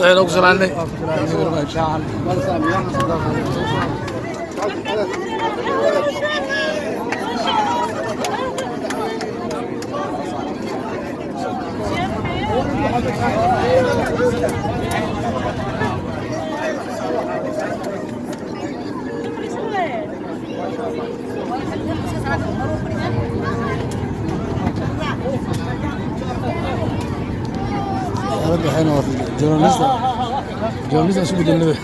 Madaxweyne ku salaanay. Thank you very much. Xaaladda waxayna waa journalista isu bedelnay.